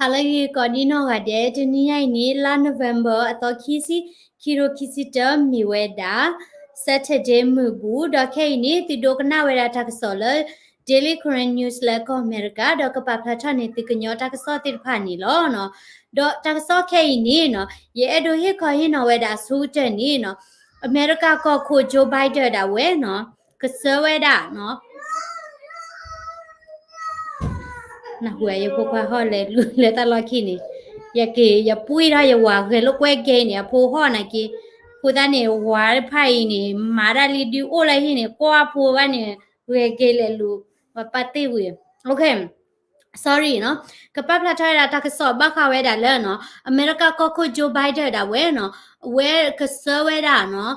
ဟါလၢအဂ့ၤကိးဒံနီၢ်ဂၤဒဲး, တနံၤညါအံၤန့ၣ် လါ November အသီခံဆံ, ခံကထိခံဆံတၢ မ့ၢ်ဝဲဒၣ် Saturday မုၢ်ဘူၣ်, ဒီးခဲအံၤန့ၣ် သုဒိကနၣ်ဝဲဒၣ်တၢ်ကစီၣ်လၢ Daily Korean News လၢကီၢ်အမဲရကၤ, ဒီးကပာ်ဖျါထီၣ်န့ၢ်သုကညီတၢ်ကစီၣ်သ့ၣ်တဖၣ်န့ၣ်လီၤ. ဒီးတၢ်ကစီၣ်ခဲအံၤန့ၣ်နီၤ, ယအဲၣ်ဒိးဟ့ၣ်ခီဟ့ၣ်နီၤဝဲဒၣ်အဆိကတၢၢ်န့ၣ်နီၤ, အမဲရကၤကီၢ်ခိၣ် Joe Biden ဒၣ်ဝဲနီၤ, ကစၢ်ဝဲဒၣ်နီၤ နၢ်ဟူယဖိခွါဟီၣ်လဲၤလူၤလၢတၢ်လီၢ်ခံန့ၣ်, ယက့ၤ ယပှံၢ်ထီၣ်ယဝၤဂဲၤလိာ်ကွဲကဲအံၤန့ၣ် အဖိဟီၣ်နာ်က့, အဃိသတးန့ၣ် ဝၤတဖၣ်အံၤန့ၣ် မၤတၢ်လံဒုးအိၣ်လၢဟံၣ်န့ၣ် ကွၢ်ဖိဘၣ်န့ၣ် ဂဲၤက့ၤလဲၤလူၤ ပၢ်တ့ၢ်ဝံၤ sorry နီၤ, ကပာ်ဖျါထီၣ်ဝဲဒၣ်တၢ်ကစီၣ်ဘၣ်ဃးဝဲဒၣ်လၢနီၤ, အမဲရကၤကီၢ်ခိၣ် Joe Biden ဒၣ်ဝဲနီၤ, အဝဲကစၢ်ဝဲဒၣ်နီၤ,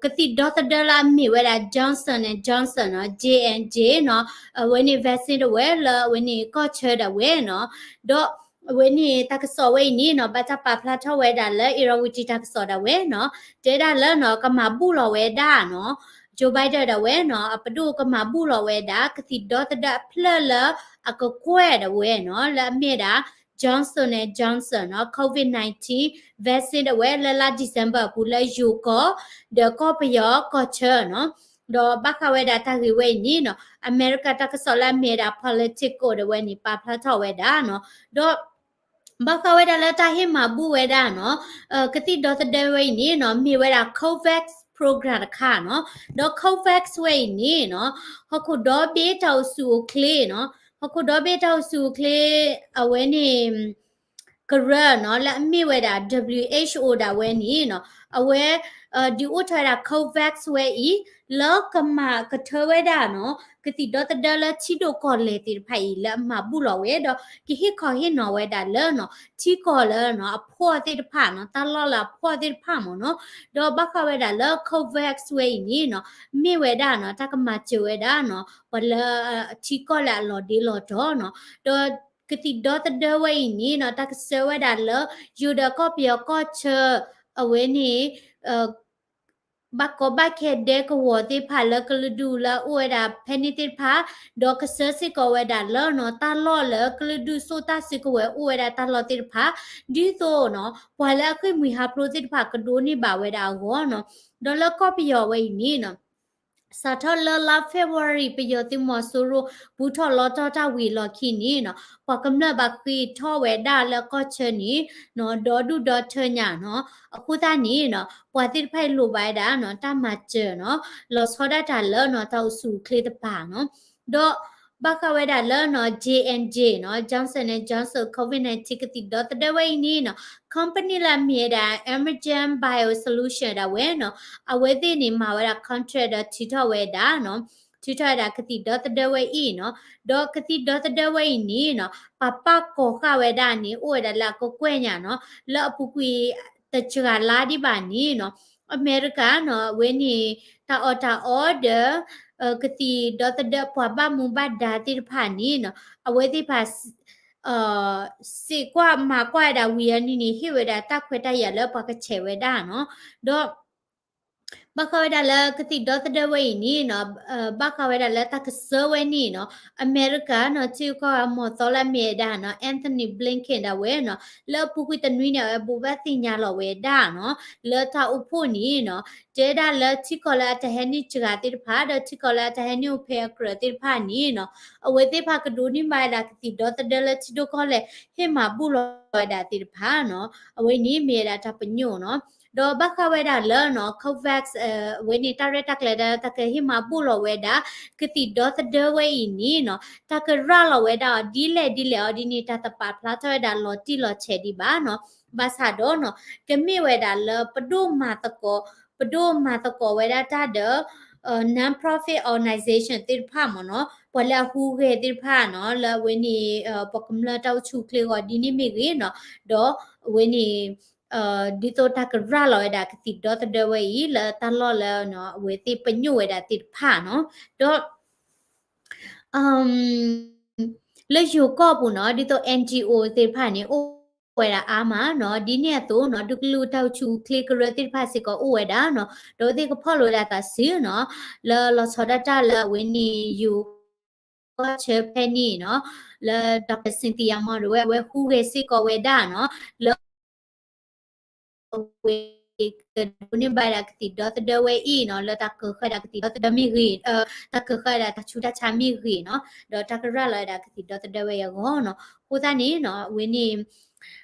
ကသံၣ်ဒီသဒၢလၢအမ့ၢ်ဝဲဒၣ် Johnson and Johnson နီၤ, J and J နီၤ, အဝဲန့ၣ် vaccine ဒၣ်ဝဲလၢအဝဲန့ၣ်ကီၢ်ဆၢဒၣ်ဝဲနီၤ, ဒီးအဝဲန့ၣ်တၢ်ကစီၣ်ဝဲအံၤန့ၣ်နီၤ, ဘၣ်တၢ်ပာ်ဖျါထီၣ်ဝဲဒၣ်လၢ Irrawaddy တၢ်ကစီၣ်ဒၣ်ဝဲနီၤ, တဲဒၣ်လၢနီၤ ကမၤဘူၣ်လီၤဝဲဒၣ်နီၤ, Joe Biden ဒၣ်ဝဲနီၤ, အပဒိၣ်ကမၤဘူၣ်လီၤဝဲဒၣ် ကသံၣ်ဒီသဒၢအဖျၢၣ်လၢအကကွဲၢ်ဒၣ်ဝဲနီၤ, လၢအမ့ၢ်ဒၣ် Johnson and Johnson နီၤ, COVID nineteen vaccine ဒၣ်ဝဲလၢလါ December အပူၤလၢယိၤကီၢ် ဒီးကီၢ်ပယီၤကီၢ်ဆၢနီၤ, ဒီးဘၣ်ဃးဝဲဒၣ်တၢ်ဂ့ၢ်ဝဲအံၤန့ၣ်နီၤ, အမဲရကၤတၢ်ကစီၣ်လၢအမ့ၢ်ဝဲဒၣ် Politico ဒၣ်ဝဲန့ၣ် ပာ်ဖျါထီၣ်ဝဲဒၣ်နီၤ, ဒီး ဘၣ်ဃးဝဲဒၣ်လၢတၢ်ဟ့ၣ်မၤဘူၣ်ဝဲဒၣ်နီၤ, ကသံၣ်ဒီသဒၢဝဲအံၤန့ၣ်နီၤ, မ့ၢ်ဝဲဒၣ် COVAX program တခါနီၤ, ဒီး COVAX ဝဲအံၤန့ၣ်နီၤ, ဟီၣ်ခိၣ်ဒီဘ့ၣ်တၢ်အိၣ်ဆူၣ်အိၣ်ချ့နီၤ, ဟီၣ်ခိၣ်ဒီဘ့ၣ်တၢ်အိၣ်ဆူၣ်အိၣ်ချ့ အဝဲန့ၣ် ကရၢနီၤ, လၢအမ့ၢ်ဝဲဒၣ် WHO ဒၣ်ဝဲန့ၣ်နီၤ, အဝဲ ဒုးအိၣ်ထီၣ်ဝဲဒၣ် COVAX ဝဲအံၤ လၢကမၤကထၢဝဲဒၣ်နီၤ, ကသံၣ်ဒီသဒၢလၢထံဒိၣ်ကီၢ်လဲၢ်သ့ၣ်တဖၣ်အံၤ လၢအမၤဘူၣ်လီၤဝဲဒီး ကဟ့ၣ်ခီဟ့ၣ်နီၤဝဲဒၣ်လၢနီၤ, ထံကီၢ်လၢနီၤ အဖှီၣ်သ့ၣ်တဖၣ်နီၤ, တၢ်လီၢ်လၢအဖှီၣ်သ့ၣ်တဖၣ်မ့ၢ်နီၤ, ဒီးဘၣ်ဃးဝဲဒၣ်လၢ COVAX ဝဲအံၤန့ၣ်နီၤ, မ့ၢ်ဝဲဒၣ်နီၤ တၢ်ကမၤစၢၤဝဲဒၣ်နီၤ, ပှၤလၢထံကီၢ်လၢအလီၤဒ့လီၤတီၤနီၤ, ဒီးကသံၣ်ဒီသဒၢဝဲအံၤန့ၣ်နီၤ, တၢ်ကစၢ်ဝဲဒၣ်လၢ ယိၤဒီးကီၢ်ပယီၤကီၢ်ဆၢ အဝဲန့ၣ် ဘၣ်ကီဘၣ်ခဲဒဲကဝီၤသ့ၣ်တဖၣ်လၢကလုာ်ဒူၣ်လၢအအိၣ်ဝဲဒၣ်ဖဲန့ၣ်သ့ၣ်တဖၣ်, ဒီးကစၢ်စ့ၢ်ကီးဝဲဒၣ်လၢနီၤ တၢ်လီၢ်လၢကလုာ်ဒူၣ်စိာ်တၢ်စုကဝဲၤအိၣ်ဝဲဒၣ်တၢ်လီၢ်သ့ၣ်တဖၣ်, ဒ်သိးနီၤ ပှၤလၢအဃ့ၢ်မှံဟးဖျိးသ့ၣ်တဖၣ်ကဒိးန့ၢ်ဘၣ်ဝဲဒၣ်အဂီၢ်နီၤ, ဒီးလၢကီၢ်ပယီၤဝဲအံၤန့ၣ်နီၤ စးထီၣ်လၢလါ February ပယီၤသုးမီၤစိရိၤ ပူထီၣ်လီထီၣ်တၢ်ဝံၤအလီၢ်ခံန့ၣ်နီၤ, ပှၤကမျၢၢ်ဘၣ်ဃ့ထီၣ်ဝဲဒၣ်လၢကီၢ်ဆၢန့ၣ်နီၤ, ဒီဒူၣ်ဒီထၢညါနီၤ, အဃိသတးန့ၣ်နီၤ ပှၤသ့ၣ်တဖၣ်အံၤလိၣ်ဘၣ်ဝဲဒၣ်နီၤ တၢ်မၤစၢၤနီၤ, လီၤဆီဒၣ်တၢ်လၢနီၤ တၢ်အိၣ်ဆူၣ်အိၣ်ချ့တပၤနီၤ, ဒီးဘၣ်ဃးဝဲဒၣ်လၢနီၤ J and J နီၤ, Johnson and Johnson COVID nineteen ကသံၣ်ဒီသဒၢဝဲအံၤန့ၣ်နီၤ, company လၢအမ့ၢ်ဝဲဒၣ် Emergent Biosolution ဒၣ်ဝဲနီၤ, အဝဲသ့ၣ်န့ၣ် မၤဝဲဒၣ် contract ဒီးထုးထီၣ်ဝဲဒၣ်နီၤ, ထုးထီၣ်ဝဲဒၣ်ကသံၣ်ဒီသဒၢဝဲအံၤနီၤ, ဒီးကသံၣ်ဒီသဒၢဝဲအံၤန့ၣ်နီၤ, ပာ်ပာ်ကီၤဃာ်ဝဲဒၣ်န့ၣ် အိၣ်ဝဲဒၣ်လၢအကကွဲၢ်ညါနီၤ, လၢအပူၤကွံာ်တစှၤလါဒံးဘၣ်န့ၣ်နီၤ, အမဲရကၤနီၤ အဝဲန့ၣ် တၢ်အီၣ်တၢ်အီဒီး ကသံၣ်ဒီသဒၢပှၤဘၣ်မူဘၣ်ဒါသ့ၣ်တဖၣ်န့ၣ်နီၤ, အဝဲသ့ၣ်တဖၣ် စံးကွၢ်မၤကွၢ်ဝဲဒၣ်ဝံၤအနံၤန့ၣ် ဟ့ၣ်ဝဲဒၣ်တၢ်ခွဲးတၢ်ယာ်လၢပှၤကဆဲးဝဲဒၣ်နီၤ, ဒီး ဘၣ်ဃးဝဲဒၣ်လၢကသံၣ်ဒီသဒၢဝဲအံၤန့ၣ်နီၤ, ဘၣ်ဃးဝဲဒၣ်လၢတၢ်ကစၢ်ဝဲန့ၣ်နီၤ, အမဲရကၤနီၤ ထံဂုၤကီၢ်ဂၤမီၢ်သီလၢအမ့ၢ်ဝဲဒၣ်နီၤ Antony Blinken ဒၣ်ဝဲနီၤ, လၢအပူၤကွံာ်တနွံန့ၣ် အဝဲဘိးဘၣ်သ့ၣ်ညါလီၤဝဲဒၣ်နီၤ, လၢတၢ်အိၣ်ဖှိၣ်န့ၣ်နီၤ, တဲဒၣ်လၢထံကီၢ်လၢအတဟဲနုာ်စှၤသ့ၣ်တဖၣ် ဒီးထံကီၢ်လၢအတဟဲနုာ်အိၣ်ဖဲအကြၢးသ့ၣ်တဖၣ်န့ၣ်နီၤ, အဝဲသ့ၣ်တဖၣ်ကဒိးန့ၢ်ဘၣ်ဝဲဒၣ်ကသံၣ်ဒီသဒၢလၢထံဒိၣ်ကီၢ်လဲၢ် ဟ့ၣ်မၤဘူၣ်လီၤဝဲဒၣ်သ့ၣ်တဖၣ်နီၤ, အဝဲန့ၣ်မ့ၢ်ဝဲဒၣ်တၢ်ပညိၣ်နီၤ, ဒီးဘၣ်ဃးဝဲဒၣ်လၢနီၤ COVAX အဝဲန့ၣ်တၢ်ရဲၣ်တၢ်ကျဲၤဒီးတၢ်ကဟ့ၣ်မၤဘူၣ်လီၤဝဲဒၣ် ကသံၣ်ဒီသဒၢဝဲအံၤန့ၣ်နီၤ, တၢ်ကရၤလီၤဝဲဒၣ်အီၤဒ်လဲၣ်ဒ်လဲၣ်အီၤဒ်န့ၣ် တၢ်တပာ်ဖျါထီၣ်ဝဲဒၣ်လီၤတံၢ်လီၤဆဲးဒံးဘၣ်နီၤ, ဘၣ်ဆၣ်ဒီးနီၤ ကမ့ၢ်ဝဲဒၣ်လၢပဒိၣ်မၤသကိး ပဒိၣ်မၤသကိးဝဲဒၣ်တၢ်ဒီး non-profit organization သ့ၣ်တဖၣ်မ့ၢ်နီၤ, ပှၤလၢအဟူးဂဲၤသ့ၣ်တဖၣ်နီၤ, လၢအဝဲန့ၣ် ပှၤကမျၢၢ်တၢ်အိၣ်ဆူၣ်အိၣ်ချ့ဂီၤဒ်န့ၣ်မ့ၢ်ဂ့ၤနီၤ, ဒီးအဝဲန့ၣ် ဒ်သိးတၢ်ကရၤလီၤဝဲဒၣ်ကသံၣ်ဒီသဒၢဝဲအံၤ လၢတၢ်လီၢ်လၢအဝဲသ့ၣ်ပညိၣ်ဝဲဒၣ်သ့ၣ်တဖၣ်နီၤ, ဒီး လၢယိၤကီၢ်ပူၤနီၤ, ဒ်သိး NGO သ့ၣ်တဖၣ်န့ၣ် အိၣ်ဝဲဒၣ်အါမးနီၤ, ဒ်န့ၣ်အသိးနီၤ, ဒူကလုာ်တၢ်အိၣ်ဆူၣ်အိၣ်ချ့ကရၢသ့ၣ်တဖၣ်စ့ၢ်ကီးအိၣ်ဝဲဒၣ်နီၤ, ဒီးအဝဲသ့ၣ်ကဖီၣ်လိာ်ဝဲဒၣ်သးစုနီၤ, လၢလီၤဆီဒၣ်တၢ်လၢအဝဲန့ၣ်ယိၤ ကီၢ်ဆၢဖဲန့ၣ်နီၤ, လၢ Doctor Cynthia Mao ဒၣ်ဝဲ အဝဲဟူးဂဲၤစ့ၢ်ကီးဝဲဒၣ်နီၤ, လၢ အဝဲ ကဒိးန့ၢ်ဘၣ်ဒၣ်ကသံၣ်ဒီသဒၢဝဲအံၤနီၤ, လၢတၢ်ကၢၤဃာ်ဒၣ်ကသံၣ်ဒီသဒၢမ့ၢ်ဂ့ၤ, တၢ်ကၢၤဃာ်ဒၣ်တၢ်ဆူးတၢ်ဆါမ့ၢ်ဂ့ၤနီၤ, ဒီးတၢ်ကရၤလီၤဝဲဒၣ်ကသံၣ်ဒီသဒၢဝဲအံၤအဂီၢ်နီၤ. အဃိသတးန့ၣ်နီၤ အဝဲန့ၣ်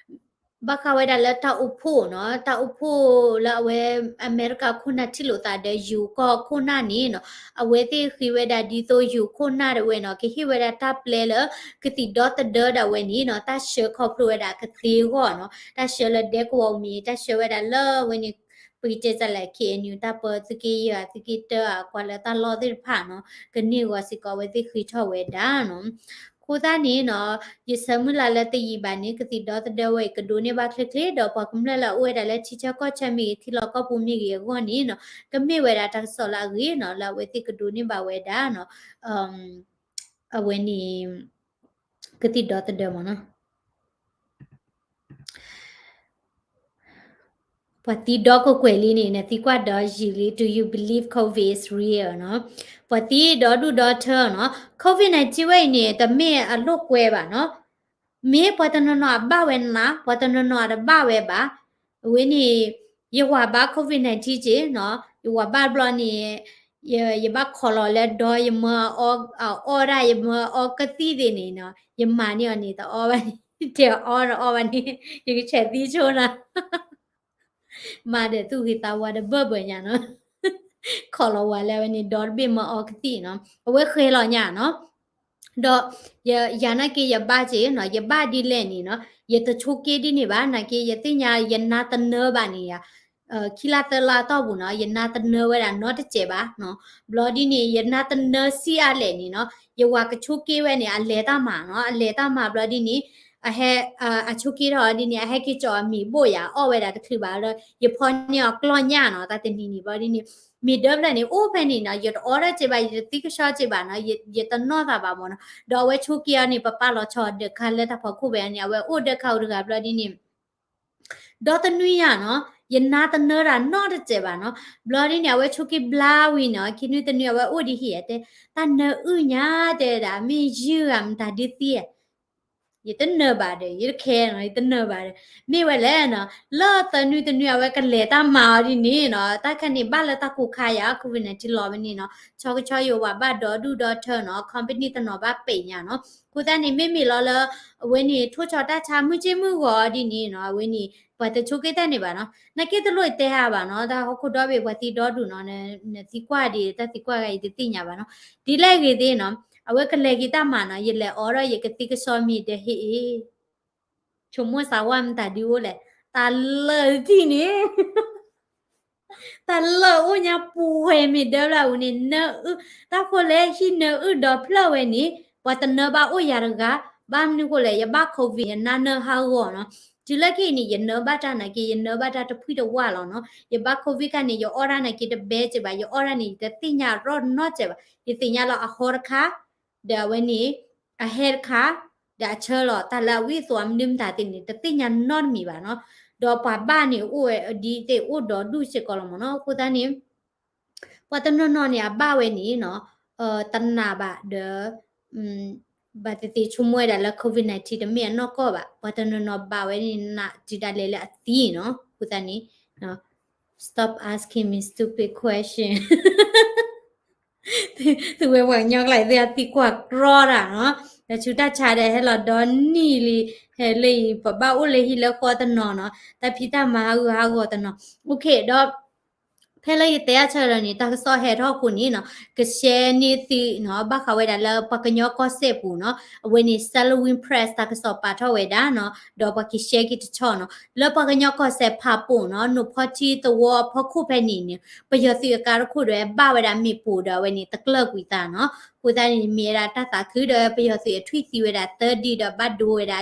ဘၣ်ဃးဝဲဒၣ်လၢတၢ်အိၣ်ဖှိၣ်နီၤ, တၢ်အိၣ်ဖှိၣ်လၢအဝဲအမဲရကၤခိၣ်နၢ်ထံၣ်လိာ်သးဒီးယိၤကီၢ်ခိၣ်နၢ်န့ၣ်နီၤ, အဝဲသ့ၣ်ဃ့ဝဲဒၣ်ဒ်သိးယိၤခိၣ်နၢ်ဒၣ်ဝဲနီၤ, ကဟ့ၣ်ဝဲဒၣ်တၢ်ပျဲလၢကသံၣ်ဒီသဒၢဒၣ်ဝဲန့ၣ်နီၤ, တၢ်ဆှၢခီဖျိဝဲဒၣ်ကသ့အဂီၢ်နီၤ, တၢ်ဆှၢလၢဒဲကဝီၤမ့ၢ် တၢ်ဆှၢဝဲဒၣ်လၢအဝဲန့ၣ် ပကတဲစးလဲၣ် KNU တၢ်ပၢသုးက့ယဲၢ် သုးက့တၢ ကွၢ်လၢတၢ်လီၢ်သ့ၣ်တဖၣ်နီၤ, ကန့ၢ်အဂီၢ်စ့ၢ်ကီးအဝဲသ့ၣ်ဃ့ထီၣ်ဝဲဒၣ်နီၤ. အဃိသတးန့ၣ်နီၤ, ယဆၢမုၢ်လၢ်လၢတယံာ်ဘၣ်န့ၣ် ကသံၣ်ဒီသဒၢဝဲအံၤ ကဒိးန့ၢ်ဘၣ်ချ့ချ့ ဒီးပှၤကမျၢၢ်လၢအအိၣ်ဝဲဒၣ်လၢထံဆၢကီၢ်ဆၢမ့ၢ်ဂ့ၤ ထံလီၢ်ကီၢ်ပူၤမ့ၢ်ဂ့ၤအဂီၢ်န့ၣ်နီၤ, ကမ့ၢ်ဝဲဒၣ်တၢ်ကစီၣ်လၢအဂ့ၤနီၤ, လၢအဝဲသ့ၣ်ကဒိးန့ၢ်ဘၣ်ဝဲဒၣ်နီၤ, အဝဲန့ၣ် ကသံၣ်ဒီသဒၢမ့ၢ်နီၤ. ပှၤသံဒီကကွဲးလံန့ၣ် နသံကွၢ်ဒီးယံာ်လံ Do you believe COVID is real နီၤ. ပှၤသံဒီဒူၣ်ဒီထၢနီၤ. COVID nineteen ဝဲအံၤန့ၣ် တမ့ၢ်အလိာ်ကွဲဘၣ်နီၤ. မ့ၢ်ပှၤတနီၤနီၤအဘၣ်ဝဲနၤ, ပှၤတနီၤနီၤအတဘၣ်ဝဲဘၣ်. အဝဲန့ၣ် ယဝၤဘၣ် COVID nineteen က့နီၤ. ယဝၤဘၣ်ဘျီန့ၣ် ယဘၣ်ခိးလီၤလၢဒီ ယမၢအီ, အီၣ်ဒၣ် ယမၢအီကသံၣ်သ့ၣ်န့ၣ်နီၤ, ယမၤန့ၢ်အီၤန့ၣ် တအီဘၣ်န့ၣ်, တဲအီတအီဘၣ်န့ၣ်, ယကဆဲးသံဆိနီၤ. မၤဒီးသူၣ်ဂ့ၤသးဝါတဘၢၣ်ဘၢၣ်ညါနီၤ. ခိးလီၤဝၤလၢအဝဲန့ၣ် ဒီတဘ့ၣ်မၢအီကသံၣ်နီၤ. အဝဲဃဲလီၤညါနီၤ. ဒီးယၤနာ်က့ယဘၣ်က့နီၤ, ယဘၣ်ဒ်လဲၣ်န့ၣ်နီၤ, ယတဆိးက့ဒ်န့ၣ်ဘၣ်, နာ်က့ယသ့ၣ်ညါယနါတနၢဘၣ်န့ၣ်ယၤ ခံလါသၢလါအတီၢ်ပူၤနီၤ, ယနါတနၢဝဲဒၣ်နီတစဲးဘၣ်နီၤ. ဘျီဒ်န့ၣ် ယနါတနၢဆံးအါလဲၣ်န့ၣ်နီၤ, ယဝၤကဆိးက့ဝဲန့ၣ် အလဲၤတၢ်မၤနီၤ, အလဲၤတၢ်မၤဘျီဒ်န့ၣ် အဟဲ အဆိးက့ထီၣ်ဒ်န့ၣ် အဟဲက့ၤကၠီအမံၤဘိၣ်ယၤ အီၣ်ဝဲဒၣ်တချုးဘၣ်ဒီး ယဖီန့ၢ်အီၤကျီၢ်ညၣ်နီၤ, တၢ်တနံၤနံၤဘျီဒ်န့ၣ် မ့ၢ်ဒၢဖျၢၣ်န့ၣ် အိၣ်ဖဲန့ၣ်နီၤ, ယတအီတၢ်စဲးဘၣ်, ယတသံကဆှီစဲးဘၣ်နီၤ, ယတနီၣ်သးဘၣ်မ့ၢ်နီၤ. ဒီးအဝဲဆိးက့အီၤန့ၣ် ပပာ်လီၤဆီဒၢးခါလၢတၢ်ဖီခိၣ်ဖဲန့ၣ် အဝဲအိၣ်ဒၢးခါအိၣ်တဂၤဘျီဒ်န့ၣ် ဒီတနွံညါနီၤ, ယနါတနၢတၢ်နီတစဲးဘၣ်နီၤ. ဘျီဒ်န့ၣ် အဝဲဆိးက့ဘျါဝံၤနီၤ, ခံနွံတနွံအဝဲအိၣ်ဒံးဟံၣ်တဲ, တၢ်နၢအုၣ်ညါတဲဒၣ်, မ့ၢ်ယုၢ်ဂၤမတၤဒုးသံဧါ. ယတနၢဘၣ်ဒီး, ယတခဲနီၤ, ယတနၢဘၣ်ဒီး, မ့ၢ်ဝဲလဲၣ်နီၤ, လၢသၢနွံတနွံအဝဲကလဲၤတၢ်မၤအီၤဒ်န့ၣ်နီၤ, တၢ်ခါန့ၣ်ဘၣ်လၢတၢ်ကိးခါယၤ COVID nineteen လီၤဝဲန့ၣ်နီၤ, ဆီကဆီယိၤဝၤဘၣ်ဒီဒူၣ်ဒီထၢနီၤ, company တနီၤဘၣ်ပဲာ်ညါနီၤ. အဃိသတးန့ၣ် မ့မ့ၢ်လီၤလၢ အဝဲန့ၣ် ထိၣ်ဆီတၢ်ဆါမုၢ်က့မုၢ်ဂီၤဒ်န့ၣ်နီၤ, အဝဲန့ၣ် ပှၤတဆိးက့တၢ်န့ၣ်ဘၣ်နီၤ. နာ်က့တလိၣ်တဲဟးဘၣ်နီၤ, တၢ်ဟီၣ်ခိၣ်ဒီဘ့ၣ်ပှၤသံဒီဒူၣ်နီၤ, နသံကွၢ်ဒ်တၢ်သံကွၢ်ဂၤအံၤတသ့ၣ်ညါဘၣ်နီၤ. ဒ်လဲၣ်ဂ့ၤသ့ၣ်နီၤ, အဝဲကလဲၤက့ၤတၢ်မၤနီၤ, ယလဲၤအီၤဒီးယကသံကစီမံၤဒီးဟ့ၣ်အံၤ ဆိကမိၣ်စးဝါမတၤဒုးအိၣ်လဲၣ်, တၢ်လၢာ်တထံၣ်န့ၣ် တၢ်လၢာ်အိၣ်ညါပူၤဝဲမ့ၢ်ဒၢဘျၢဝူၤန့ၣ်, နၢအုၣ်, တၢ်ဃိလဲၣ်ဟံၣ်နၢအုၣ်ဒီဖျၢၣ်ဝဲန့ၣ်, ပှၤတနၢဘၣ်အိၣ်ယၤတဂၤ, ဘၣ်မနုၤဃိလဲၣ်, ယဘၣ် COVID ယနါနၢဟးဂီၤနီၤ. တုၤလၢခဲအံၤန့ၣ် ယနၢဘၣ်တၢ်နာ်က့, ယနၢဘၣ်တၢ်တဖှံတဝၣ်လီၤနီၤ. ယဘၣ် COVID ခါန့ၣ် ယအီၣ်တၢ်နာ်က့တဘဲစ့ၢ်ဘၣ်, ယအီၣ်တၢ်န့ၣ် ယတသ့ၣ်ညါအရီၣ်နီတစဲးဘၣ်, ယသ့ၣ်ညါလီၤအဟီတခါ ဒီးအဝဲန့ၣ် အဟဲတခါ, ဒီးအဆၢလီၤ, တၢ်လၢအဝံအသိးအမနုၤမတၤသ့ၣ်န့ၣ် တသ့ၣ်ညါနီတမံၤဘၣ်နီၤ. ဒီးပှၤဘၣ်န့ၣ်အိၣ်ဝဲဒ်သ့ၣ်အိၣ်ဒီးဒူၣ်စ့ၢ်ကီးလီၤမ့ၢ်နီၤ. အဃိသတးန့ၣ် ပှၤတနီၤနီၤန့ၣ် အဘၣ်ဝဲန့ၣ်နီၤ, တနာ်ဘၣ်ဒီး ဘၣ်သ့ၣ်သ့ၣ်ဆိကမိၣ်ဝဲဒၣ်လၢ COVID nineteen တမ့ၢ်အနီၢ်ကီၢ်ဘၣ်, ပှၤတနီၤနီၤဘၣ်ဝဲန့ၣ် နာ်တုၤဒၣ်လဲာ်လၢအသံနီၤ. အဃိသတးန့ၣ် stop asking me stupid question. သုဝဲပှၤကညီကျါ သုအသံကွၢ်ကြီတၢ်နီၤ, ဒီးဆူတၢ်ဆါဒီးဟဲလီၤဒီနံၣ်လံ, ဟဲလၢအံၤ ပဘၣ်အိၣ်လၢဟံၣ်လၢဃီတနီၤနီၤ, တၢ်ဖံးတၢ်မၤဟးဂူာ်ဟးဂီၤတနီၤ. OK ဒီး ဖဲလၢယတဲအဆၢလၢာ်န့ၣ် တၢ်ကစီၣ်ဟဲထီၣ်အဃိန့ၣ်နီၤ, က share န့ၢ်သုနီၤ, ဘၣ်ဃးဝဲဒၣ်လၢပှၤကညီကီၢ်စဲၣ်ပူၤနီၤ, အဝဲန့ၣ် Salween Press တၢ်ကစီၣ်ပာ်ထီၣ်ဝဲဒၣ်နီၤ, ဒီးပှၤက share က့ၤတဆီနီၤ, လၢပှၤကညီကီၢ်စဲၣ်ဖးပိာ်နီၤ, နိၣ်ဖီထံသဝီအဖီခိၣ်ဖဲန့ၣ်န့ၣ် ပယီၤသုးအကါတခိၣ်ဒီးဘၣ်ဝဲဒၣ်မ့ၣ်ပိၢ်ဒီးအဝဲန့ၣ်တကျၢၢ်ကွံာ်သးနီၤ. အဃိသတးန့ၣ် မ့ၢ်ဝဲဒၣ်တၢ်သးခုဒီးပယီၤသုးအထွံၣ်သံဝဲဒၣ်သၢဒုဒီးဘၣ်ဒိဝဲဒၣ်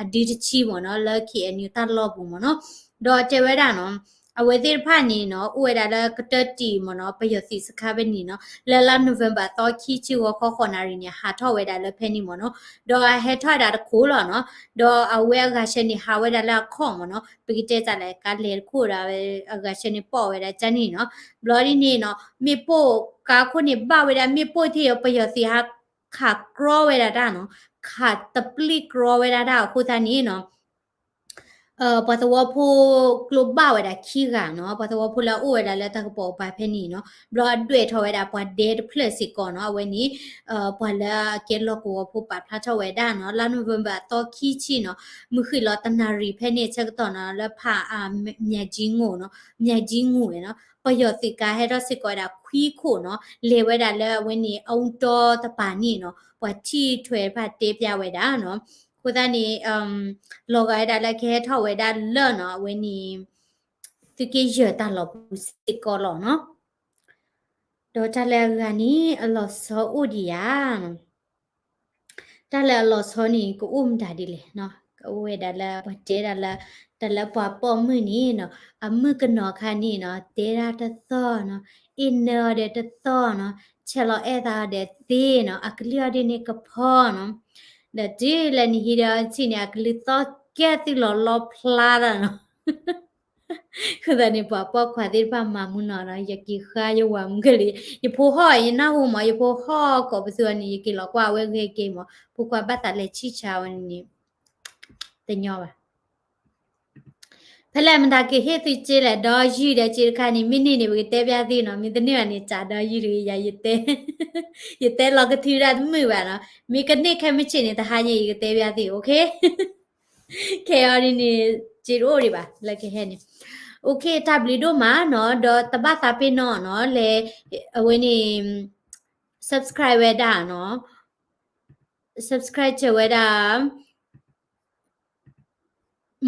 အဒုတဆံမ့ၢ်နီၤ, လၢ KNU တၢ်လီၢ်ပူၤမ့ၢ်နီၤ. ဒီးတဲဝဲဒၣ်နီၤ, အဝဲသ့ၣ်တဖၣ်န့ၣ်နီၤ အိၣ်ဝဲဒၣ်လၢကတၢၢ်တံၢ်မ့ၢ်နီၤ, ပယီၤသုးစခါဖဲန့ၣ်နီၤ, လၢလါ November သီခံဆံဂီၤခီဃိးနၣ်ရံၣ်န့ၣ် ဟးထီၣ်ဝဲဒၣ်လၢဖဲန့ၣ်မ့ၢ်နီၤ. ဒီးအဟဲထီၣ်ဝဲဒၣ်တခိၣ်လီၤနီၤ, ဒီးအဝဲအဂၤဆၢန့ၣ်ဟးဝဲဒၣ်လၢအခီၣ်မ့ၢ်နီၤ, ပကတဲတၢ်လဲၣ် ကါလဲၤတခိၣ်ဒီးအဂၤဆၢန့ၣ်ပိာ်ဝဲဒၣ်ကန့ၣ်နီၤ. ဘျီဒ်န့ၣ်နီၤ, မ့ၣ်ပိၢ်ကါခိၣ်န့ၣ်ဘၣ်ဝဲဒၣ်မ့ၣ်ပိၢ်ထံၣ်ပယီၤသုးဟး ခးကြီဝဲဒၣ်တၢ်နီၤ, ခးတပျ့ၤကြီဝဲဒၣ်တၢ်အဃိသတးန့ၣ်နီၤ ပှၤသဝီဖိကျိဘၣ်ဝဲဒၣ်ခံဂၤနီၤ, ပှၤသဝီဖိလၢအအိၣ်ဝဲဒၣ်လၢတၢ်ကပိာ်ကပၤဖဲန့ၣ်နီၤ, ဘျီအဒွဲၣ်ထီၣ်ဝဲဒၣ်ပှၤဒဲတဖျၢၣ်စ့ၢ်ကီးနီၤ, အဝဲန့ၣ် ပှၤလၢအကဲလီၢ်ကဝီၤဖိပာ်ဖျါထီၣ်ဝဲဒၣ်နီၤ, လါနိၣ်ဝ့ဘၢၣ်အသီခံဆံနီၤ, မုၢ်ဃ့ၢ်လီၤတနၣ်ရံၣ်ဖဲန့ၣ်အဆၢကတီၢ်နီၤ, လၢဖး မၠဲၣ်ကၠံငူၣ်နီၤ, မၠဲၣ်ကၠံငူၣ်နီၤ, ပယီၤသုးကါဟဲထီၣ်စ့ၢ်ကီးဝဲဒၣ်ခွံခိၣ်နီၤ, လဲၤဝဲဒၣ်လၢအဝဲန့ၣ် အအူတီတပၤန့ၣ်နီၤ, ပှၤထံၣ်ထွဲတဖၣ်တဲပျါဝဲဒၣ်နီၤ, အဃိသတးန့ၣ် လီၤဂာ်ဝဲဒၣ်လၢကဟဲထီၣ်ဝဲဒၣ်လၢနီၤ, အဝဲန့ၣ် သုးက့ယဲၢ်တၢ်လီၢ်ပူၤစ့ၢ်ကီးလီၤနီၤ. ဒီးတၢ်လၢအဂၤန့ၣ် အလီၤဆီအိၣ်ဒံးဧါ. တၢ်လၢအလီၤဆီန့ၣ် ကအိၣ်မတၤဒ်လဲၣ်နီၤ, ကအိၣ်ဝဲဒၣ်လၢပှၤတဲဒၣ်လၢ တၢ်လၢပှၤပိာ်မုၣ်န့ၣ်နီၤ, အမုၣ်ကနီၤခါန့ၣ်နီၤ, တဲဒၣ်တသီၣ်နီၤ, အ့ၣ်နၢအီၤဒီးတသီၣ်နီၤ, ဆဲးလီၤအဲၣ်သးအီၤဒီးသ့နီၤ, အကလုၢ်အီၤဒ်န့ၣ်ကဖီနီၤ, ဒီးတုၤလၢနဟံးဒီးအီၤဆံၣ်န့ၣ် အကလုၢ်သီၣ်ကဲသုလီၤလီဖျါလီၤနီၤ. အဃိသတးန့ၣ် ပှၤပိာ်ခွါသ့ၣ်တဖၣ်မၤမူနီၤနီၤ, ယက့ၤဃါယဝၤမူကလံ, ယဖိဟီၣ်ယနၢ်ဟူမး, ယဖိဟီၣ်ကိးပသူအီၤန့ၣ် ယက့ၤလီၤကွၢ်အဝဲဂ့ၤက့ၤမး, ဖိခွါဘၣ်သးလဲၤဆံၣ်ဆါဝဲန့ၣ် တညီဘၣ်. ဖဲလဲၣ်မတၤကဟ့ၣ်သုစ့လဲၣ်, ဒီယုၢ်ဒီးစ့တခါန့ၣ် မ့ၢ်န့ၢ်န့ၣ် ပကတဲပျါသုနီၤ, မ့ၢ်တန့ၢ်ဘၣ်န့ၣ် စးဒီယုၢ်တဂ့ၤယၤ, ယတဲ ယတဲလီၤကထုဒၣ်တမုာ်ဘၣ်နီၤ, မ့ၢ်ကန့ၢ်ခဲမုၢ်ဆ့ၣ်န့ၣ် တဟါညါယကတဲပျါသု, OK. ခဲအံၤဒ်န့ၣ် စ့တအိၣ်ဒံးဘၣ် လၢကဟဲန့ၣ်, OK, တၢ်ဘျုးဒိၣ်မးနီၤ, ဒီးတဘၣ်သးပ့ၤနီၣ်နီၤ, လဲၤ အဝဲန့ၣ် subscribe ဝဲဒၣ်နီၤ, subscribe စၢၤဝဲဒၣ်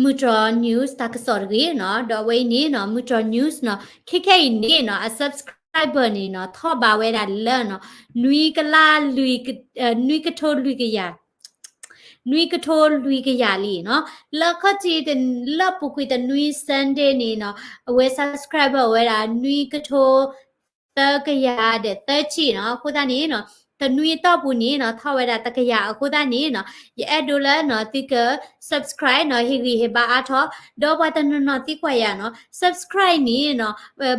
မုၢ်တြီ news တၢ်ကစီၣ်တဂ့ၤနီၤ, ဒီးအဝဲအံၤန့ၣ်နီၤ မုၢ်တြီ news နီၤ, ခဲခဲအံၤန့ၣ်နီၤ အ subscriber န့ၣ်နီၤ ထီၣ်ဘးဝဲဒၣ်လၢနီၤ နွံကလး နွံကထိလွံၢ်ကယၤ, နွံကထိလွံၢ်ကယၤလံနီၤ, လၢခီၣ်ထံးလၢပူၤကွံာ်တနွံ Sunday န့ၣ်နီၤ အဝဲ subscriber ဝဲဒၣ် နွံကထိ သၢကယၤဒီးသၢဆံနီၤ, အဃိသတးန့ၣ်နီၤ တနွံအတီၢ်ပူၤန့ၣ်နီၤ ထီၣ်ဝဲဒၣ်တကယၤအဃိသတးန့ၣ်နီၤ ယအဲၣ်ဒိးလၢနီၤ သုက subscribe နီၤ ဟ့ၣ်ဂံၢ်ဟ့ၣ်ဘါအါထီၣ်, ဒီးပှၤတနီၤနီၤသံကွၢ်ယၤနီၤ subscribe န့ၣ်နီၤ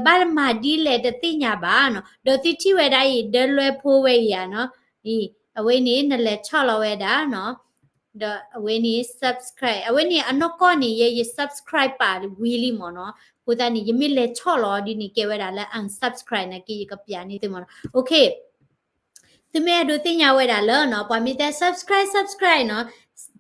ဘၣ်မၤဒ်လဲၣ်တသ့ၣ်ညါဘၣ်နီၤ, ဒီးသုထံၣ်ဝဲဒၣ်အံၤ ဒၢလွဲဖိဝဲအံၤဧါနီၤ, အံၤ အဝဲန့ၣ် နလဲၤဆီၣ်လီၤဝဲဒၣ်နီၤ ဒီးအဝဲန့ၣ် subscribe အဝဲန့ၣ်အနီၢ်ကီၢ်န့ၣ် ယဲယ subscribe ပာ်ဝံၤလံမ့ၢ်နီၤ, အဃိသတးန့ၣ် ယမ့ၢ်လဲၤဆီၣ်လီၤဒ်န့ၣ် ကဲဝဲဒၣ်လၢ unsubscribe နာ်က့ ယကပျးန့ၢ်သုမ့ၢ်နီၤ, OK. သုမ့ၢ်အဲၣ်ဒိးသ့ၣ်ညါဝဲဒၣ်လၢနီၤ ပှၤမ့ၢ်တဲ subscribe subscribe နီၤ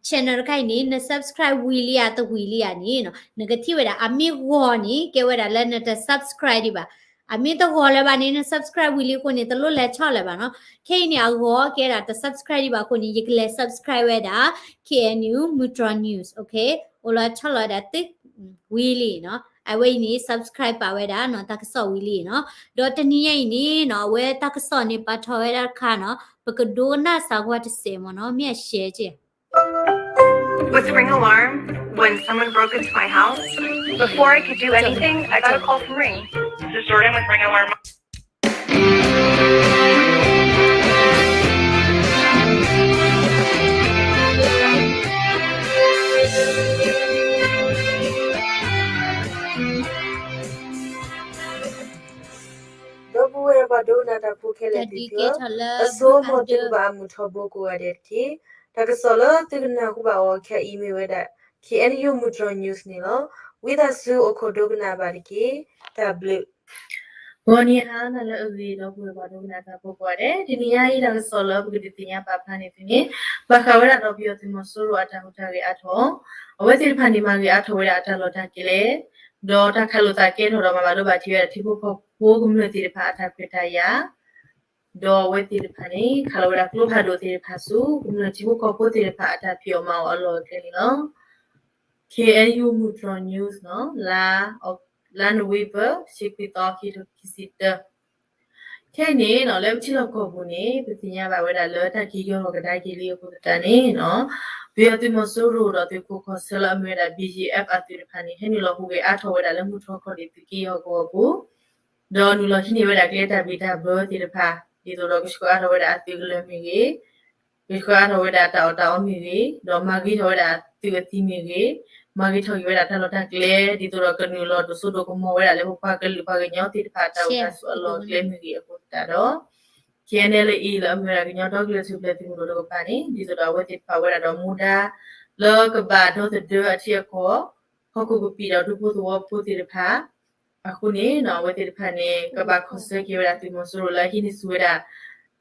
channel တခါအံၤန့ၣ် န subscribe ဝံၤလံဧါတဝံၤလံဧါန့ၣ်နီၤ နကထံၣ်ဝဲဒၣ် အမ့ၢ်ဂီၤန့ၣ် ကဲဝဲဒၣ်လၢနတ subscribe ဒံးဘၣ်, အမ့ၢ်တဂီၤလၢၤဘၣ်န့ၣ် န subscribe ဝံၤလံအဃိန့ၣ် တလိၣ်လဲၤဆီၣ်လၢၤဘၣ်နီၤ, ခဲအံၤန့ၣ် အဂီၤကဲဒၣ်တ subscribe ဒံးဘၣ်အဃိန့ၣ် ယကလဲၤ subscribe ဝဲဒၣ် K N U မုၢ်တြီ news, OK, အိၣ်လီၤဆီၣ်လီၤဝဲဒၣ်သု ဝံၤလံနီၤ, အဝဲအံၤန့ၣ် subscribe ပာ်ဝဲဒၣ်နီၤ တၢ်ကစီၣ်ဝံၤလံနီၤ, ဒီးတနံၤညါအံၤန့ၣ်နီၤ အဝဲတၢ်ကစီၣ်န့ၣ် ပာ်ထီၣ်ဝဲဒၣ်တခါနီၤ ပကဒိကနၣ်စၢ်ကွၢ်တစဲးမ့ၢ်နီၤ မ့ၢ်အ share က့ With Ring Alarm, when someone broke into my house, before I could do anything, I got a call from Ring. This is Jordan with Ring Alarm. ဒီပုၢ်ဝဲၢ်ပှၤဒိကနၣ်တၢ်ဖိခဲလၢာ်သ့ၣ်ဧၢ, အဆိကတၢၢ် မ်သုကဘၣ်မုာ်ထီဘိကိးဂၤဒဲးတက့ၢ်. တၢ်ကစီၣ်လၢသုကနၢ်ဟူဘၣ်အီၤခဲအံၤမ့ၢ်ဝဲဒၣ် K N U မုၢ်တြီ news န့ၣ်လီၤ. ဝံသးစူၤအိၣ်ခိးဒိကနၣ်ဘၣ်တက့ၢ်. တၢ်ဘျုး ဂီၤနံၤဟါနၤလၢအဂ့ၤ ဒီပုၢ်ဝဲၢ်ပှၤဒိကနၣ်တၢ်ဖိကိးဂၤဒဲး, တနံၤညါအံၤတၢ်ကစီၣ်လၢပကဒုးသ့ၣ်ညါပာ်ဖျါန့ၢ်သုန့ၣ် ဘၣ်ဃးဝဲဒၣ်ဒီးပယီၤသုးမီၤစိရိၤအတၢ်ဟူးတၢ်ဂဲၤအါထီၣ်, အဝဲသ့ၣ်တဖၣ်န့ၣ် မၤဂ့ၤအါထီၣ်ဝဲဒၣ်အတၢ်လီၢ်တၢ်ကျဲ ဒီးတၢ်ခးလိာ်သးကဲထီၣ်ဒီးမၤဘၣ်ဒိဘၣ်ထံးဝဲဒၣ်ထံဖိကီၢ်ဖိကမျၢၢ်သ့ၣ်တဖၣ်အတၢ်ခွဲးတၢ်ယာ်, ဒီးအဝဲသ့ၣ်တဖၣ်န့ၣ် ခးလီၤဝဲဒၣ်ကျိဖးဒိၣ်သ့ၣ်တဖၣ်ဆူ ကမျၢၢ်ထံဖိကီၢ်ဖိသ့ၣ်တဖၣ်အတၢ်ဖံးအီၣ်မၤအီၣ်အလီၢ်အကျဲန့ၣ်လီၤ. K N U မုၢ်တြီ news နီၤ, လါ လါနိၣ်ဝ့ဘၢၣ် တဆံခွံသီ ခံကထိခံဆံတၢ ခဲအံၤန့ၣ်နီၤ လၢပထံလီၢ်ကီၢ်ပူၤန့ၣ် ပသ့ၣ်ညါဘၣ်ဝဲဒၣ်လၢတၢ်က့ၤယီၢ်လီၤကဒါက့ၤလံအဃိသတးန့ၣ်နီၤ, ပယီၤသုးမီၤစိရိၤဒီးသုးခိးကီၢ်ဆၢလၢအမ့ၢ်ဝဲဒၣ် B G F အသုးတဖၣ်န့ၣ် ဟဲနုာ်လီၤဟူးဂဲၤအါထီၣ်ဝဲဒၣ်လၢမုၢ်တြီၢ်ခီၣ်ဒံးသုးက့ယီၢ်ကဝီၤပူၤ, ဒီးနုာ်လီၤဟံးန့ၢ်ဝဲဒၣ်ကျဲတၢ်ဘံၣ်တၢ်ဘၢသ့ၣ်တဖၣ် ဒ်သိးဒီးကဆှၢအါထီၣ်ဝဲဒၣ်အသုးကလၢၤမ့ၢ်ဂ့ၤ ကဆှၢအါထီၣ်ဝဲဒၣ်တၢ်အီၣ်တၢ်အီမ့ၢ်ဂ့ၤ, ဒီးမၤဂ့ၤထီၣ်ဝဲဒၣ်သုးအသံမ့ၢ်ဂ့ၤ, မၤဂ့ၤထီၣ်က့ၤဝဲဒၣ်တၢ်လီၢ်တၢ်ကျဲ ဒ်သိးဒီးကနုာ်လီၤဒိၣ်စိဒိၣ်ကမီၤဝဲဒၣ်လၢပပှၤကလုာ်ပှၤကညီသ့ၣ်တဖၣ်တၢ်အိၣ်တၢ်ဆိးအလီၢ်အကျဲမ့ၢ်ဂ့ၤအဃိသတးဒီး K N L A လၢအမ့ၢ်ဝဲဒၣ်ကညီဒီကလုာ်ထူၣ်ဖျဲးသုးမုၢ်ဒိၣ်တကပၤန့ၣ် ဒ်သိးဒီးအဝဲသ့ၣ်တဖၣ်ဝဲဒၣ်ဒီးမူဒါ လၢကဘၣ်ဒီသဒၢအထံအကီၢ် ဟီၣ်ခိၣ်ကပံာ်ဒီးဒူဖိသဝီဖိသ့ၣ်တဖၣ် အဃိန့ၣ် အဝဲသ့ၣ်တဖၣ်န့ၣ် ကဘၣ်ခီၣ်ဆၢက့ၤဝဲဒၣ်သုးမီၤစိရိၤလၢအဟံးန့ၢ်ဆူၣ်ဝဲဒၣ်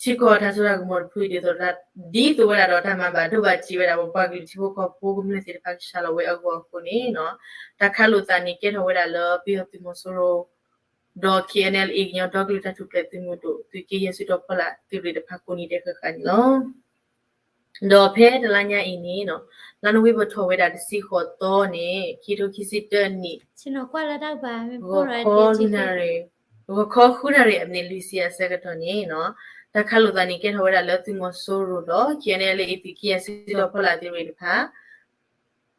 ထံကီၢ်တၢ်စိတၢ်ကမီၤတဖု ဒ်သိး ဒ်သိးဝဲဒၣ်ဒီးတၢ်မၤဘၣ်ဒိဘၣ်ထံးဝဲဒၣ်ပပှၤကလုာ်ထံဖိကီၢ်ဖိကမျၢၢ်သ့ၣ်တဖၣ်ကဆှၢလီၤဝဲအဂီၢ်အဃိန့ၣ် တၢ်ခးလိာ်သးန့ၣ်ကဲထီၣ်ဝဲဒၣ်လၢပယီၤသုးမီၤစိရိၤ ဒီး K N L A ကညီဒီကလုာ်တၢ်ထူၣ်ဖျဲးသုးမုၢ်ဒိၣ် သုးက့ယဲၢ်စုတီၤဖီလာ်သုးရ့ၣ်တဖၣ်ကိးနံၤဒဲးဃၣ်ဃၣ်န့ၣ်လီၤ. ဒီးဖဲတလါညါအံၤန့ၣ် လါနိၣ်ဝ့ဘၢၣ်ထီၣ်ဝဲဒၣ်တဆံဃိးသီန့ၣ် ခံထိခံဆံတၢနံၣ် ဂီၤခီဃုနၣ်ရံၣ် ဂီၤခီဃုနၣ်ရံၣ်အမံးနံးလွံၢ်ဆံအဆၢကတီၢ်န့ၣ် တၢ်ခးလိာ်သးန့ၣ်ကဲထီၣ်ဝဲဒၣ်လၢသုးမီၤစိရိၤဒီး K N L A သုးက့ယဲၢ်စုတီၤဖီလာ်သုးရ့ၣ်တဖၣ်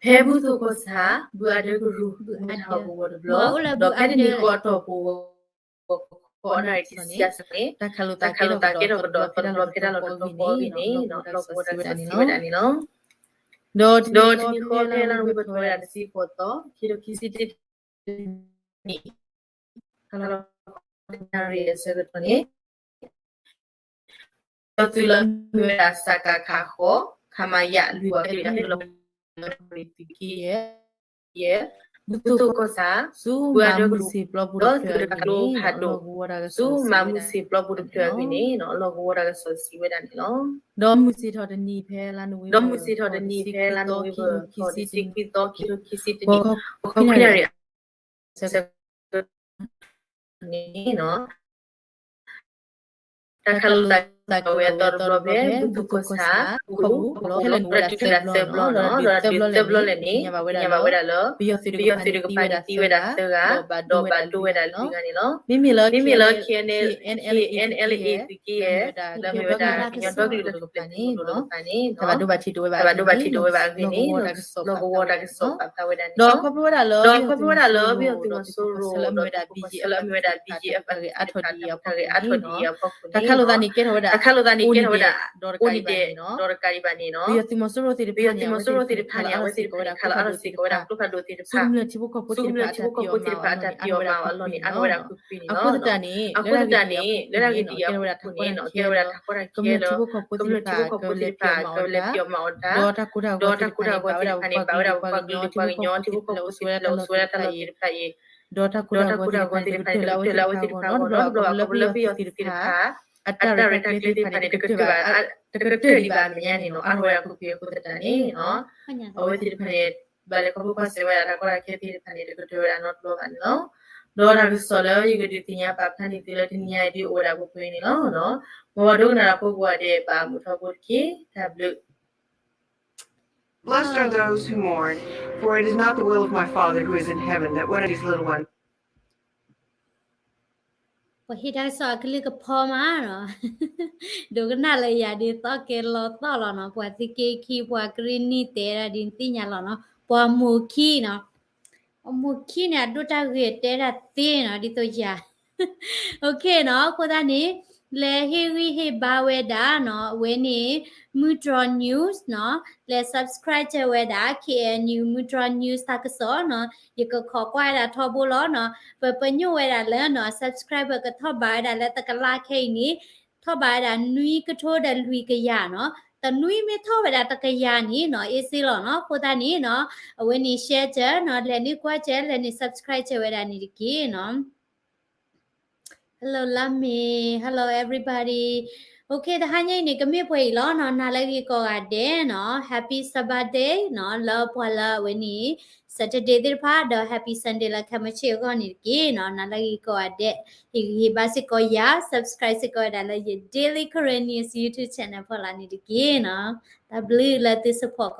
ဖဲဘူၣ်သိၣ်ကီၢ်ဆၣ် ဘုအဒၢကရူၢ် မ့ၢ်တၢ်ဟီၣ်ကဝီၤတဘျီ ဒီးဖဲတနံၤဃီအတီၢ်ပူၤ ဂီၤခီအနၣ်ရံၣ်တဆံအဆၢန့ၣ် တၢ်ခးလိာ်သးကဲထီၣ်ကဒီးသီတဘျီဖဲတၢ်လီၢ်တတီၤဃီအဂ့ၢ်န့ၣ် လီၢ်ကဝီၤတၢ်ကစီၣ်စံးဝဲဒၣ်န့ၣ်လီၤ. ဒီးတနံၤဃီဖဲလါနိၣ်ဝ့ဘၢၣ်ထီၣ်ဝဲဒၣ်တဆံဃိးသီ ခံထိခံဆံတၢနံၣ် တနၣ်ရံၣ်အဆၢကတီၢ်န့ၣ် ဒီးသုးလၢအမ့ၢ်ဝဲဒၣ် စကခ ဃိး ခမရ လွံၢ်ဝးကလုာ် သုးက့ယဲၢ် ဘူၣ်သိၣ်ကီၢ်ဆၣ် ဆူမၤမုၢ်ဆ့ၣ်ပျီပူၤတဖျၢၣ်အဂ့ၢ်န့ၣ် လီၢ်ကဝီၤတၢ်ကစီၣ်စံးဝဲဒၣ်န့ၣ်လီၤ. ဆူမၤမုၢ်ဆ့ၣ်ပျီပူၤတဖျၢၣ်အဂ့ၢ်န့ၣ် လီၢ်ကဝီၤတၢ်ကစီၣ်စံးဝဲဒၣ်န့ၣ်လီၤ. ဒီးမုၢ်ဆ့ၣ်ထီၣ်တနံၤဖဲလါနိၣ်ဝ့ဘၢၣ် ဒီးမုၢ်ဆ့ၣ်ထီၣ်တနံၤဖဲလါနိၣ်ဝ့ဘၢၣ် တဆံခွံသီ ခံထိခံဆံတနံၣ် ဂီၤခီခွံနၣ်ရံၣ် ဆၢကတီၢ်န့ၣ် တၢ်ခးလိာ်သးကဲထီၣ်ဝဲအသီတဘျီဖဲ ဘူၣ်သိၣ်ကီၢ်ဆၣ် ဖဲလဲၣ်န့ၣ်အိၣ်ဝဲဒၣ်သၢဘျီနီၤ ဒီးဒုးသၢဘျီလဲၣ်န့ၣ် သ့ၣ်ညါဘၣ်ဝဲဒၣ်လၢ ပယီၤသုးတကပၤန့ၣ်သံဝဲဒၣ်သၢဂၤ ဒီးဘၣ်ဒိဝဲဒၣ်လွံၢ်ဂၤန့ၣ်လီၤ. မ့မ့ၢ်လၢ KNLA သုးက့ယဲၢ် လၢအမ့ၢ်ဝဲဒၣ်ကညီဒီကလုာ်တၢ်ထူၣ်ဖျဲးသုးမုၢ်ဒိၣ်တကပၤန့ၣ် တၢ်ဘၣ်ဒိဘၣ်ထံးတအိၣ်ဝဲဘၣ်အဂ့ၢ်န့ၣ် လီၢ်ကဝီၤတၢ်ကစီၣ်ပာ်ဖျါဝဲဒၣ်န့ၣ်လီၤ. ဒီးခီဖျိဝဲဒၣ်လၢ ပယီၤသုးမီၤစိရိၤဒီးသုးကီၢ်ဆၢလၢအမ့ၢ်ဝဲဒၣ် BGF တၢ်ဂဲၤအါထီၣ်ဒံးအံၤအဖီခိၣ်န့ၣ် တၢ်ခးလိာ်သးန့ၣ်ကဲထီၣ်ဝဲဒၣ် အိၣ်နံၤဒဲး ဒီးတကးဒံးဘၣ်န့ၣ်နီၤ ပယီၤသုးမီၤစိရိၤသ့ၣ်တဖၣ်န့ၣ် အဝဲသ့ၣ်တဖၣ်န့ၣ် ခးလီၤအါထီၣ်စ့ၢ်ကီးဝဲဒၣ်ကျိဖးဒိၣ်သ့ၣ်တဖၣ် ဆူကမျၢၢ်ထံဖိကီၢ်ဖိသ့ၣ်တဖၣ်အတၢ်ဖံးအီၣ်မၤအီၣ်အလီၢ်န့ၣ် အါထီၣ်ဝဲဒၣ်ကွ့ၢ်ကွ့ၢ်န့ၣ်လီၤ. အဃိသတးန့ၣ် လၢတၢ်ဂ့ၢ်န့ၣ်အဃိန့ၣ်နီၤ ကဲထီၣ်ဝဲဒၣ်တၢ်ကီတၢ်ခဲလၢ ကမျၢၢ်ထံဖိကီၢ်ဖိသ့ၣ်တဖၣ် ကလဲၤဖံးအီၣ်မၤအီၣ်တၢ် ဒီးတၢ်ကိၢ်တၢ်ဂီၤသ့ၣ်တဖၣ်န့ၣ် ဘၣ်ဝဲဒၣ်ပပှၤကလုာ်ပှၤကညီထံဖိကီၢ်ဖိသ့ၣ်တဖၣ်လၢအိၣ်ဆိးဝဲဒၣ်တၢ်လီၢ်သ့ၣ်တဖၣ်အံၤ ဒီးတၢ်ကိၢ်တၢ်ဂီၤသ့ၣ်တဖၣ်န့ၣ် တကတၢၢ်လၢအဝဲသ့ၣ်တဖၣ်အဂီၢ်နီၤ တဘျီဘၣ်ခီဖျိလၢပယီၤသုးသ့ၣ်တဖၣ် အတၢ်ရဲၣ်တၢ်ကျဲၤသ့ၣ်တဖၣ်န့ၣ် တကတၢၢ်ဘၣ် တကတၢၢ်ဒံးဘၣ်အမဲာ်ညါန့ၣ်နီၤ အါထီၣ်ဝဲဒၣ်ကွ့ၢ်ကွ့ၢ်အဃိသတးန့ၣ် အဝဲသ့ၣ်တဖၣ်န့ၣ် ဘၣ်လဲၤခီဖျိကွၢ်စဲးဝဲဒၣ်တၢ်ကီတၢ်ခဲသ့ၣ်တဖၣ်န့ၣ် တကတၢၢ်ဝဲဒၣ်နီတဘျီဘၣ်န့ၣ်လီၤ. ဒီးတၢ်ကစီၣ်လၢယကဒုးသ့ၣ်ညါပာ်ဖျါန့ၢ်သုလၢတနံၤညါအံၤဒ်အိၣ်ဝဲဒၣ်ပှဲၤပှဲၤန့ၣ်လီၤ. မ်ပှၤဒိကနၣ်တၢ်ဖိကိးဂၤဒဲး ဘၣ်မုာ်ထီဘိတက့ၢ် တၢ်ဘျုး Blessed are those who mourn, for it is not the will of my Father who is in heaven that one of these little ones ပှၤဟ့ၣ်တၢ်ကစီၣ်အကလုၢ်ကဖီမးနီၤ ဒိကနၣ်လၢယၤဒ်သီၣ်ကဲလီၤသီၣ်လီၤနီၤ ပှၤသုးက့ခံ ပှၤကရ့ၣ်နံၣ်တဲဒၣ်ဒ်သ့ၣ်ညါလီၤနီၤ ပှၤမိၢ်ခံနီၤ ပှၤမိၢ်ခံန့ၣ် အဒိတၢ်ဂ့ၢ်တဲဒၣ်သ့နီၤ ဒ်သိးယၤ OK နီၤ အဃိသတးန့ၣ် လဲၤဟ့ၣ်ဂံၢ်ဟ့ၣ်ဘါဝဲဒၣ်နီၤ အဝဲန့ၣ် မုၢ်တြီ news နီၤ လဲၤ subscribe ဝဲဒၣ် KNU မုၢ်တြီ news တၢ်ကစီၣ်နီၤ ယကခိးကွၢ်ဝဲဒၣ်ထီဘိလီၤနီၤ ပပညိၣ်ဝဲဒၣ်လၢနီၤ subscriber ကထီၣ်ဘးဝဲဒၣ်လၢတကလးခဲအံၤန့ၣ် ထီၣ်ဘးဝဲဒၣ်နွံကထိဒီးလွံၢ်ကယၤနီၤ တနွံမ့ၢ်ထီၣ်ဝဲဒၣ်တကယၤန့ၣ်နီၤ အ့စ့လီၤနီၤ အဃိသတးန့ၣ်နီၤ အဝဲန့ၣ် share နီၤ လဲၤနုာ်ကွၢ်စဲး လဲၤနုာ် subscribe ဝဲဒၣ်န့ၣ်တက့ၢ်နီၤ Hello လါမ့ၤ Hello everybody. OK တဟါညါအံၤန့ၣ် ကမ့ၢ်ပှဲၤအံၤလီၤနီၤ နၤလၢအဂ့ၤကိးဂၤဒဲးနီၤ Happy Sabbath Day နီၤ လၢပှၤလၢအဝဲန့ၣ် Saturday သ့ၣ်တဖၣ် ဒီး Happy Sunday လၢခဲမုၢ်ဆ့ၣ်အဂီၢ်န့ၣ်တက့ၢ်နီၤ နၤလၢအဂ့ၤကိးဂၤဒဲး ဟ့ၣ်ဂံၢ်ဟ့ၣ်ဘါစ့ၢ်ကီးယၤ subscribe စ့ၢ်ကီးဝဲဒၣ်လၢယ Daily Karen News YouTube channel ဖီလာ်န့ၣ်တက့ၢ်နီၤ တၢ်ဘျုးလၢသု support ကီး